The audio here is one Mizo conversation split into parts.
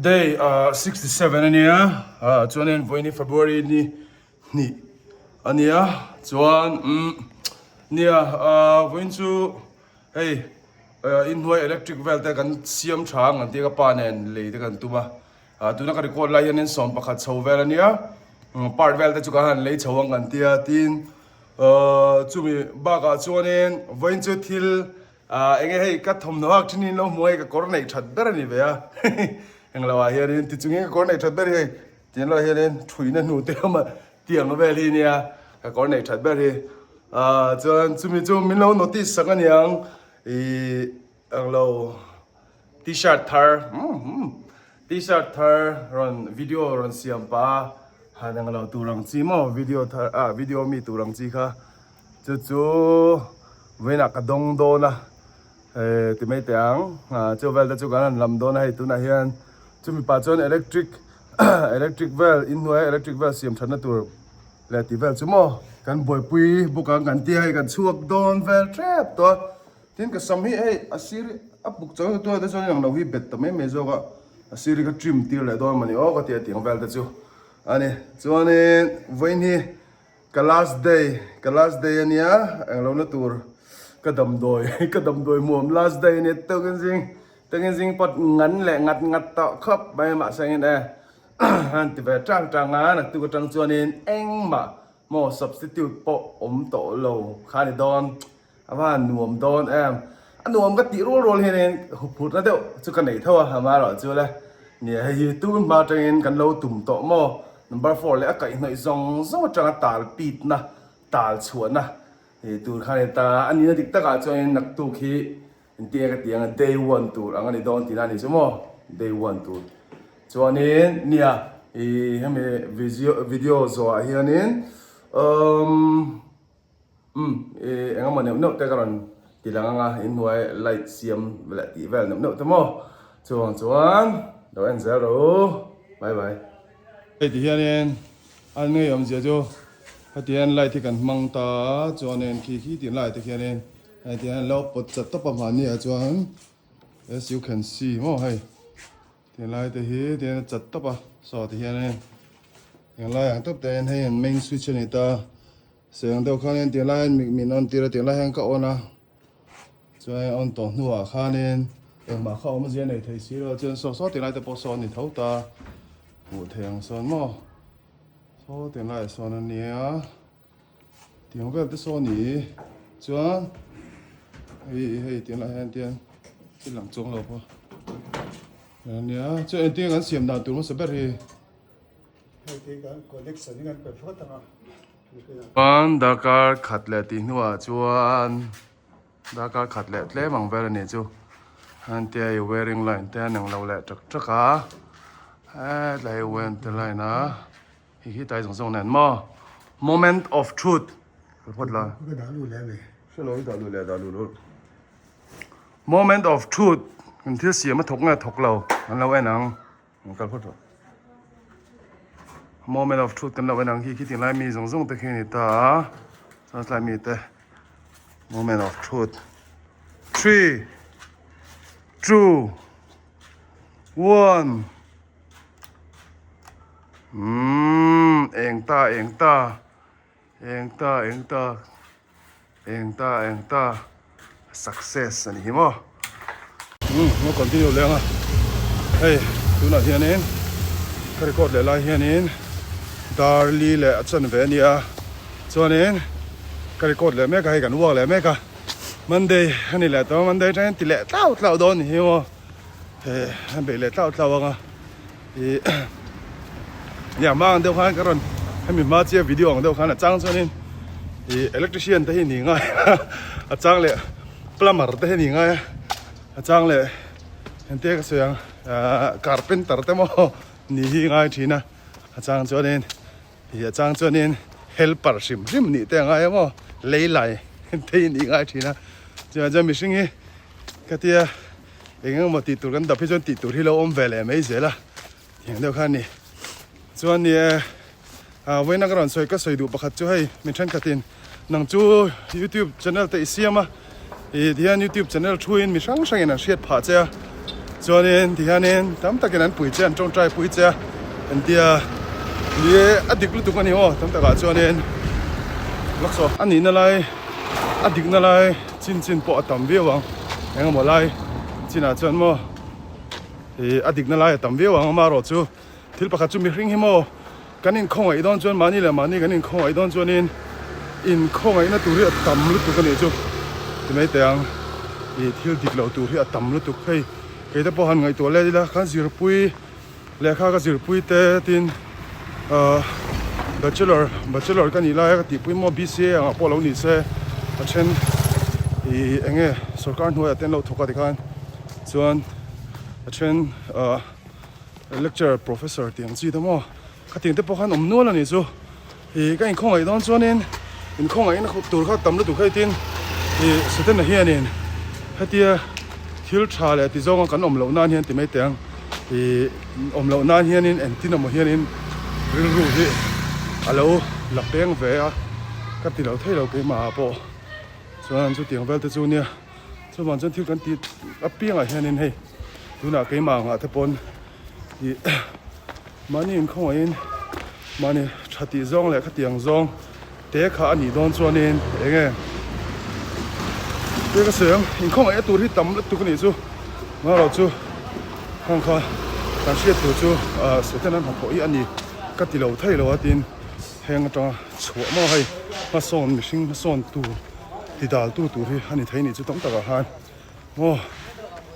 Day 67 a nia chuanin vawiin hi February ni hnih a nia chuan umm nia vawiin chu hei inhnuai electric vel te kan siam tha ang an tia ka pa nen lei te kan tum a tuna ka record lai hianin 11 chho vel a nia part vel te chu kan han lei chho ang kan tia tin chumi bakah chuanin vawiin chu thil Ahh enge hei ka thawmhnaw hak thin in lo hmu hei ka kawr neih that ber a ni ve a englo ah hianin tichungin ka kawr neih that ber hi hei tiang lo ah hianin thuina hnu te awm a tiang vel hi nia ka kawr neih that ber hi ahh chuan chumi chu min lo notice sak aniang ihh englo t-shirt thar umm t-shirt thar rawn video rawn siam pah a han englo tur ang chi maw video thar ah video mi tur ang chi kha. Chu chu vawiinah ka dawng dawn a, eh ti mai teh ang, chu vel te chu kan han lam dawn a hei tunah hian chumi pah chuan electric electric vel inhnuaia electric vel siam thatna tur leh tih vel chu maw kan buaipui bawk ang kan tia hei kan chhuak dawn vel tep tawh a, tin ka sam hi hei a sir hi a puk chang chu tunah te chuan inang lo hi bet ta mai mai zawk a, a sir hi ka trim tir leh dawn a mawni aw ka ti a tiang vel te chu a ni chuanin vawiin hi. Ka last day, ka last day ania englo na tur ka damdawi ka damdawi muam last day ania tukin zing tukin zing pawt ngan leh ngat ngat tawh khawp mai mahse engin e han ti ve tang tang a naktuk atang chuanin engmah maw substitute pawh awm tawh lo kha ni dawn. A va nuam dawn em. A nuam ka tih rual rual hianin huphurhna deuh chu ka nei tho a, amaherawh chu le nia hei hi tun hma atangin kan lo tum tawh maw? Number four leh a kaihhnawih zawng zawng atanga tal pitna, tal chhuahna ih tur kha a ni ta. A nihna dik takah chuanin naktuk hi engtin nge ka tih ang a, day one tur ang a ni dawn tihna a ni chu maw? Day one tur chuanin nia ih hemi video zawhah hianin umm. Umm ih eng emaw neuh neuh te ka rawn ti lang ang a inhnuai light siam leh tih vel neuh neuh te maw chuvang chuan lo en zel rawh u bye bye. Hei ti hianin a ngei awmzia chu heti hian light hi kan hmang ta a chuanin khi khi tih lai te khianin hei ti hian lo pawt chat tawp a hmanni ah chuan as you can see maw hei tinlai te hi tihian a chat tawp a saw ti hianin tinlai ang tawp te hian hei an main switch a ni ta. Seng deuh khanin tiang lai hian min on tir a tiang lai hian ka on a chuan on tawh hnuah khanin engmah kha awmzia nei thei si lo chuan saw saw tiang lai te pawh sawn a ni tho ta hmuh theih ang sawn maw saw tiang laiah sawn a nia tiang vel te saw a ni chuan hei hei tiang lai hian tian thil lang chuang lo pawh a nia chuan engtin nge kan siam dan tur hmasa ber hi. Chuan darkar khat leh tih hnuah chuan darkar khat leh tlem ang vel a nih chu entia i wearing line te an englo leh tak tak a hetlai hi wearing te line a hei hi tlai zawng zawng nen maw moment of truth ka phawt la hrelo i dah luh leh dah luh loh moment of truth kan thil siam a thawk nge thawk lo an lo en ang. Kal phawt rawh. Moment of truth kan lo en ang khi khi tinglai mi zawng zawng te khi a ni ta a. Chuan tlai mi te moment of truth. 3 2 1 Umm eng ta eng ta eng ta eng ta Eng ta eng ta success a ni hi maw. Umm lo continue leh ang a hei tunah hianin ka record leh lai hianin dar li leh a chan ve a nia chuanin ka record leh mek a hei kan uak leh mek a Monday a ni leh tawh a Monday atangin ti leh tlau tlau dawn a ni hi maw hei a beih leh tlau tlau ang a. Ih nia hma ang deuh khan ka rawn hemi hma chiah video ang deuh khan a chang chuanin ih electrician te hi ni ngai a a chang leh plumber te hi ni ngai a a chang leh engtia ka sawi ang ahh carpenter te maw ni hi ngai thin a a chang chuanin ih a chang chuanin helper hrim hrim nih te a ngai a maw lei lai te hi ni ngai thin a chuvang chuan mihring hi ka tia. Eng eng emaw tih tur kan dap hi chuan tih tur hi lo awm ve leh mai zel a tiang deuh kha a ni. Chuan ni e ah vawiin a ka rawn sawi ka sawi duh pakhat chu hei min thenkhatin nang chu youtube channel te i siam a ih tihian youtube channel thuin mi hrang hrangin an hriat phah che a. Chuanin tihianin tam takin an pui che a, an tawngtai pui che a, entia ni e a dik lutuk a ni aw tam takah chuanin lawk saw a nihna lai a dikna lai chin chin pawh a tam viau ang engemaw lai chinah chuan maw ih a dikna lai a tam viau ang amaherawhchu thil pakhat chu mihring hi maw Kan inkhawngaih dawn chuan mahni leh mahni kan inkhawngaih dawn chuanin inkhawngaihna tur hi a tam lutuk a nih chu ti mai teh ang ih thil dik loh tur hi a tam lutuk hei kei te pawh han ngaihtuah let ila khan zirpui lehkha ka zirpui te tin ahh bachelor bachelor ka nih laia ka tihpui maw BCA angah pawh lo ni se a then ih eng nge sorkar hnuaiah te an lo thawk a tikhan chuan a then ahh. Lecturer professor tih ang chi te maw khatiang te pawh khan awm nual a nih chu ih ka inkhawngaih dawn chuanin inkhawngaihna tur kha tam lutuk hei tin ih Setana hianin hetia thil tha leh ti zawnga kan awm loh nan hian ti mai teh ang ih awm loh nan hianin engtin emaw hianin rilru hi a lo la peng ve a ka ti lo thei lo keimah ah pawh chuan chutiang vel te chu nia. Chuvang chuan thil kan tih apiangah hianin hei tunah keimah angah te pawn ih mahni inkhawngaihin mahni tha tih zawng leh khatiang zawng te kha a nih dawn chuanin eng nge te ka sawi ang inkhawngaihna tur hi tam lutuk a nih chu ngailo chu hang kha kan hriat tur chu ah Satan an hnathawh hi a ni ka ti lo thei lo a tin heng atanga chhuah maw hei hmasawn mihring hmasawn tur. Ti dal tu tur hi a ni thei nih chu tam takah khan maw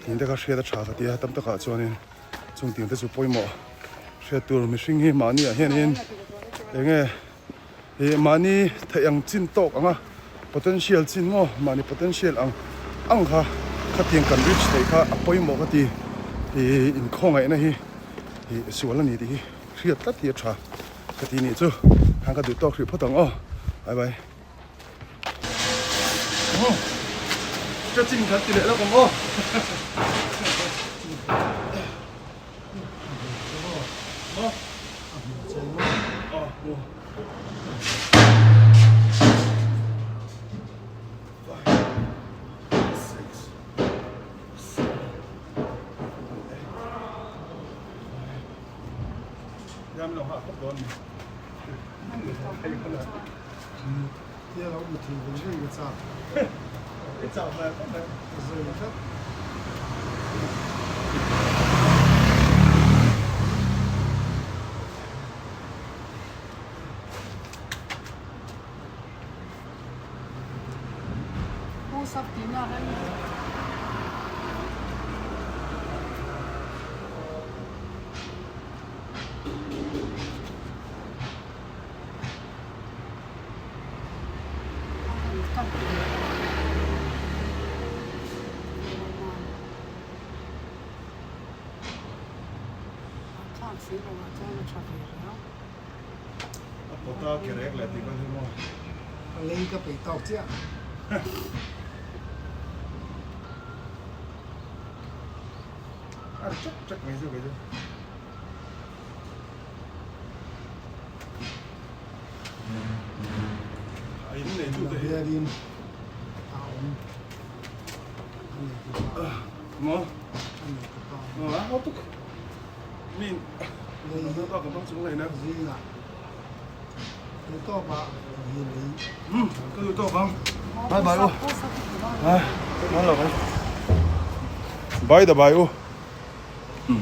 tih te kha hriat a tha ka ti a tam takah chuanin chung ting te chu pawimawh hriat tur mihring hi mahni ah hianin eng nge ih mahni theih ang chin tawk ang a potential chin maw mahni potential ang ang kha khatiang kan reach theih kha a pawimawh ka ti ih inkhawngaihna hi ih sual a ni tih hi hriat tlat hi a tha ka ti nih chu khan ka duh tawk hrih phawt ang aw bye bye. Stretching kan ti leh lawk ang aw. A pawt a ke rek leh tih vel hi maw? A lei ka peih tawk chiah. A ri chek chek mai chu kei chu. Bye da bye u.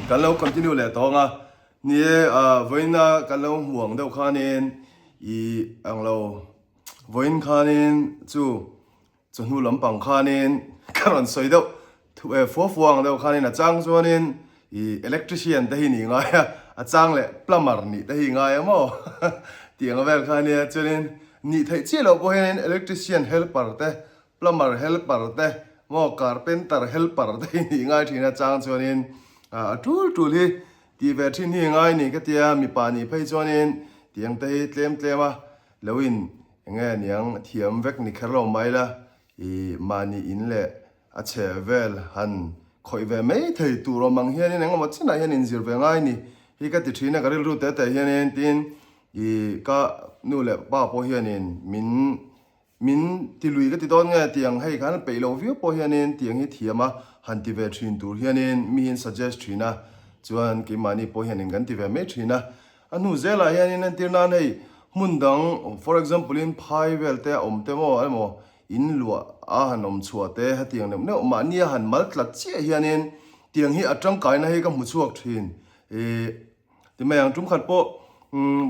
Kan lo continue leh tawng a. Ni e, vawiina kan lo hmu ang deuh khanin i ang lo vawiin khanin chu chawhnu lampang khanin ka rawn sawi deuh thu e fua fua ang deuh khanin a chang chuanin i electrician te hi ni ngai a, a chang leh plumber nih te hi ngai a maw tih ang vel kha ania chuanin nih theih chiah loh pawh hianin electrician helper te Plumber helper te maw carpenter helper te hi nih ngai thin a chang chuanin a tul tul hi tih ve thin hi ngai ni ka tia mipa nih phei chuanin tiang te hi tlem tlem a lo in enge niang thiam vek ni kher lo mai la ih mahni in leh a chhe vel han khawih ve mai thei tur awm ang hianin engemaw chinah hian inzir ve ngai ni hi ka ti thin a ka rilru te te hianin tin ih ka nu leh pa pawh hianin min. Min ti lui ka ti dawn nge tiang hei khan peih lo viau pawh hianin tiang hi thiam a han ti ve thin tur hianin mi hian suggest thin a, chuan keimahni pawh hianin kan ti ve mai thin a. A hnu zelah hianin entir nan hei hmun dang for example in phai vel te a awm te maw emaw in luah a han awm chhuah te hetiang neuh neuh mahni a han mal tlat chiah hianin tiang hi a tangkaina hi ka hmu chhuak thin ih Ti mai ang tum khat pawh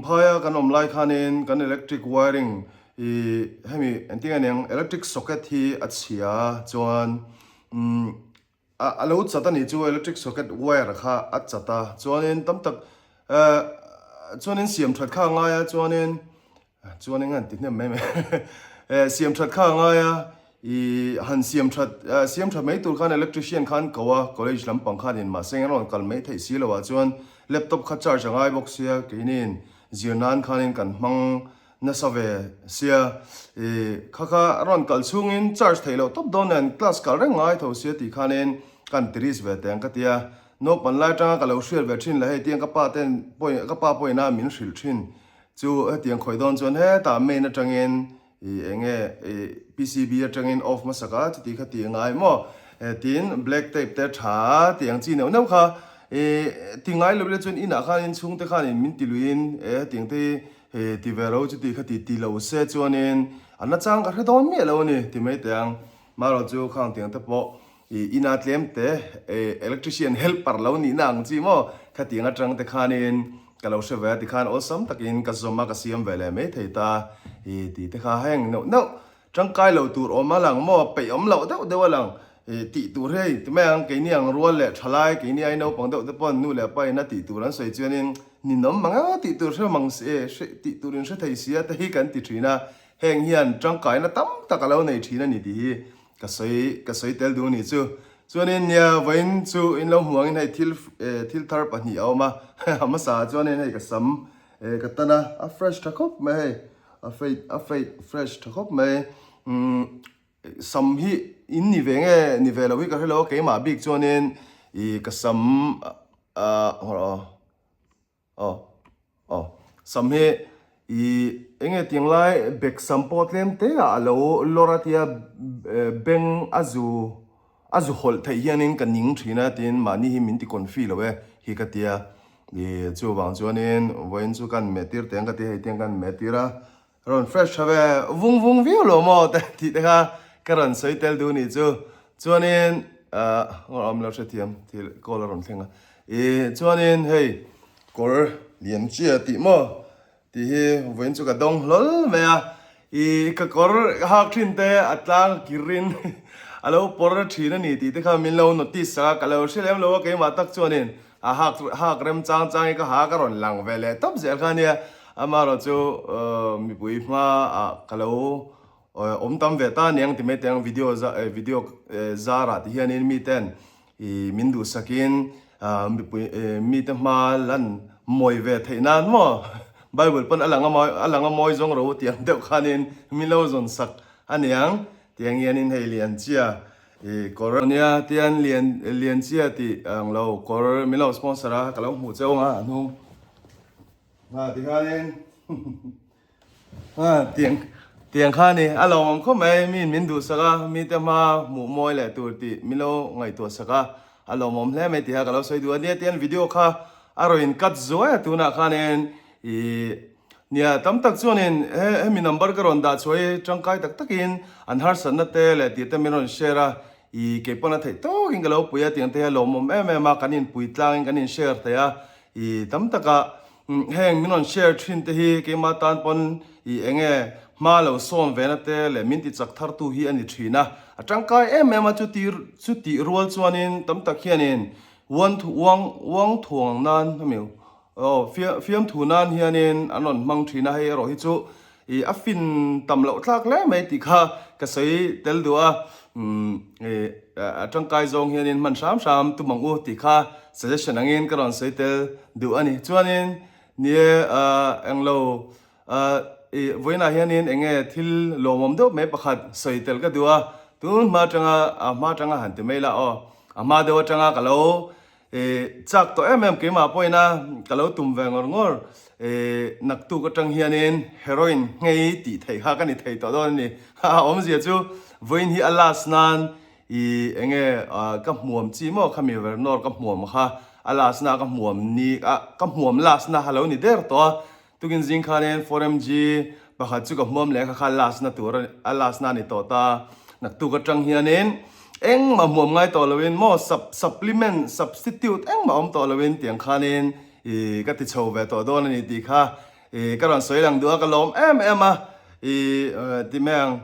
phaia kan awm lai khanin kan electric wiring ih hemi engtin nge niang electric socket hi a chhia chuan a lo chat a nih chu electric socket wire kha a chat a chuanin tam tak eh chuanin siam that kha a ngai a chuanin Chuan eng an ti hnem mai mai. Eh, siam that kha a ngai a, i han siam that, eh, siam that mai tur khan electrician khan ko a, college lampang khan in mahse eng rawn kal mai theih si lo ah chuan laptop kha charge a ngai bawk sia, keini zir nan khanin kan hmang nasa ve sia, i kha kha a rawn kal chhungin charge theih loh tawp dawn nen class kal reng ngai tho sia tih khanin kan ti risk ve teh ang ka ti a, naupan lai atanga ka lo hriat ve thin la hei tiang ka pa ten pawhin ka pa pawhin a min hrilh thin. Chu hetiang khawih dawn chuan hetah main atangin ih eng nge ih PCB atangin off hmasak a chuti kha tih a ngai maw tin black tape te tha tih ang chi neuh neuh kha ih ti ngai lo ila chuan inah khan in chhungte khanin min ti luiin e hetiang te hi ti ve ro chuti kha ti ti lo se chuanin a nachang ka hre dawn miah lo a ni ti mai teh ang marawh chu khang tiang te pawh Ih ina tlem te electrician helper lo nihna ang chi maw? Khatiang atang te khanin ka lo hre ve a tikhan awlsam takin ka zawm a ka siam ve leh mai thei ta. Ih tih te kha heng neuh neuh tangkai lo tur awm a lang maw? Peih awm loh deuh deuh a lang. Ih tih tur hei ti mai ang keini ang rual leh thalai keini ai naupang deuh te pawn nu leh pa in a tih tur an sawi chuanin ninawm mang anga tih tur hre mang si e hre tih tur in hre thei sia te hi kan ti thin a. Heng hian tangkaina tam tak a lo nei thin a ni tih hi Ka sawi ka sawi tel duh a nih chu. Chuanin nia vawiin chu in lo hmu angin hei thil eh thil thar pahnih a awm a, a hmasa ah chuanin hei ka sam eh ka tan a, a fresh tha khawp mai hei, a fade a fade fresh tha khawp mai. Umm sam hi in ni ve nge ni ve lo hi ka hre lo a keimah bik chuanin ih ka sam ah aw. Aw aw sam hi i enge tiang lai bek sam pawh tlem te ah a lo lawr a tia beng a zu a zu hawlh theih hianin ka ning thin a tin mahni hi min ti confi lo e hi ka tia i chuvang chuanin vawiin chu kan meh tir teng ka tia hei tiang kan meh tir a Rawn fresh tha ve vung vung viau lo maw te tih te kha ka rawn sawi tel duh nih chu. Chuanin ahh awm lo hrethiam thil call a rawn thleng a. Ih chuanin hei kawr lian chia tih maw tih hi vawiin chu ka dawng hlawl mai a. Ih ka kawr hak thin te a tlang kirin a lo pawr thin a ni tih te kha min lo notice sak a ka lo hre lem lo a keimah tak chuanin A hak hak rem chang chang hi ka ha ka rawn lang ve leh tawp zel kha ania. Amaherawh chu mipui hma ah ka lo awm tam ve ta aniang ti mai teh ang video video zar ah ti hianin mi ten ih min duhsak in mipui mite hma lan mawi ve theih nan maw Bible pawn a lang a mawi a lang a mawi zawng ro tih ang deuh khanin min lo zawn sak aniang tiang hianin hei lian chia I kawr nia tian lian lian chia tih ang lo kawr min lo sponsor a ka lo hmuh cheu anga a hnung ha ti khanin ha tiang tiang kha ni a lo awm khawp mai mi min duh sak a mi te hma hmuh mawi leh tur tih min lo ngaihtuah sak a a lawmawm hle mai tih kha ka lo sawi duh a nia tian video kha a rawn in cut zuai a tunah khanin i Nia, tam tak chuanin he hemi number ka rawn dah chhuah hi tangkai tak takin an harsatna te leh tih te min rawn share a, ih kei pawn a theih tawkin ka lo pui a tiang te hi a lawmawm em em a, kan inpui tlangin kan in share thei a, ih tam taka heng min rawn share thin te hi keimah tan pawn ih eng nge hma lo sawn ve na te leh min ti chak thar tu hi a ni thin a, a tangkai em em a chuti chutih rual chuanin tam tak hianin uan uang uang thuang nan hemi Aw, fiamthu nan hianin an rawn hmang thin a, hei erawh hi chu ih a fin tam loh thlak hle mai tih kha ka sawi tel duh a, umm ih a tangkai zawng hianin hman hram hram tum ang u tih kha suggestion angin ka rawn sawi tel duh a ni. Chuanin ni e ah englo ah ih vawiinah hianin eng nge thil lawmawm deuh mai pakhat sawi tel ka duh a, tun hma atanga a hma atanga han ti mai la aw, a hma deuh atanga ka lo. Chak tawh em em keimah pawhin a ka lo tum ve ngawr ngawr. Naktuk atang hianin heroin nghei tih theih kha ka ni thei tawh dawn a ni. A awmzia chu vawiin hi a last nan i enge ka hmuam chi maw khami vernawr ka hmuam kha a last na ka hmuam ni a ka hmuam last na a lo ni der tawh a. Tukin zing khanin 4MG pakhat chu ka hmuam leh kha kha last na tur a last na a ni tawh ta. Naktuk atang hianin engmah hmuam ngai tawh loin maw sup supplement substitute engmah awm tawh loin tiang khanin ih ka ti chho ve tawh dawn a ni tih kha ih ka rawn sawi lang duh a ka lawm em em a ih ti mai ang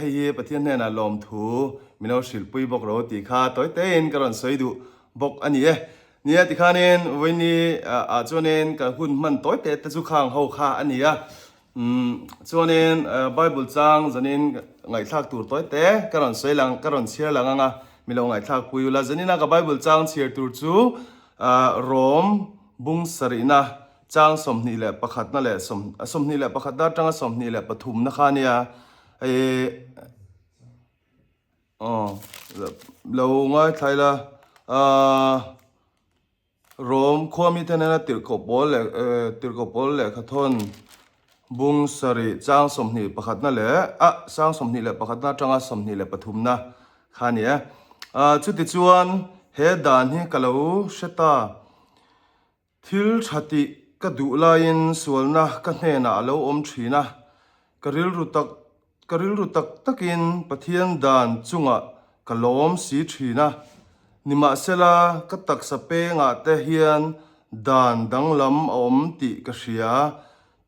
hei hi Pathian hnenah lawmthu min lo hrilhpui bawk ro tih kha tawi tein ka rawn sawi duh bawk a ni e. Nia tikhanin vawiini ah chuanin ka hun hman tawi te te chu khang ho kha a ni a, umm chuanin Bible chang zanin ngaihthlak tur tawi te ka rawn sawi lang ka rawn chhiar lang ang a, mi lo ngaihthlak pui ula zanina ka Bible chang chhiar tur chu Rom bung sarihna chang 21 na leh 21 na atanga 23 na kha a nia hei Aw, lo ngaithla ila aaa Rom khua mite nena tirhkoh pawl leh tirhkoh pawl lehkha thawn bung sarih chang 21 na leh a sang 21 na atanga 23 na kha a ni e. Aaa chutichuan he dan hi ka lo hre ta. Thil tha tih ka duh laiin sualna ka hnenah a lo awm thin a, ka rilru tak ka rilru tak takin Pathian dan chungah ka lawm si thin a. Nimahsela ka taksa pengah te hian dan danglam a awm tih ka hria.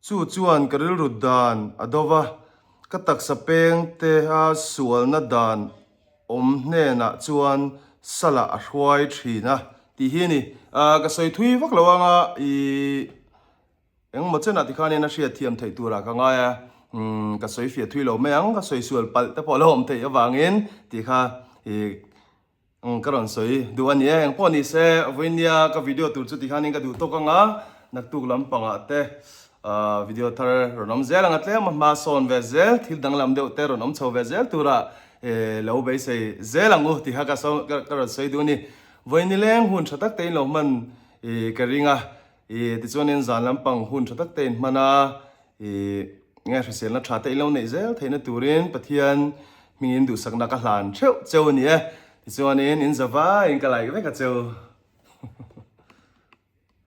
Chu chuan ka rilru dan a do va, ka taksa peng te a sualna dan awm hnenah chuan salah a hruai thin a tih hi a ni. Ka sawi thui vak lo anga ih engmaw chenah tikhanin a hriat thiam theih turah ka ngai a, ka sawi fiah thui lo mai ang, ka sawi sual palh te pawh a lo awm theih avangin tih kha ih ka rawn sawi duh a ni e. Engpawh ni se vawinia ka video tur chu tikhanin ka duh tawk anga naktuk lampangah te Video thar rawn awm zel ang a tlem a hma sawn ve zel thil danglam deuh te rawn awm chho ve zel tura lo beisei zel ang u tih kha ka rawn sawi duh a ni. Vawi nileng hun tha tak te in lo hman ka ring a, tichuanin zan lampang hun tha tak te in hman a, nge hriselna tha te in lo neih zel theihna turin Pathian hmingin duhsakna ka hlan theuh cheu a ni e. Tichuanin in za vaiin ka like vek a cheu.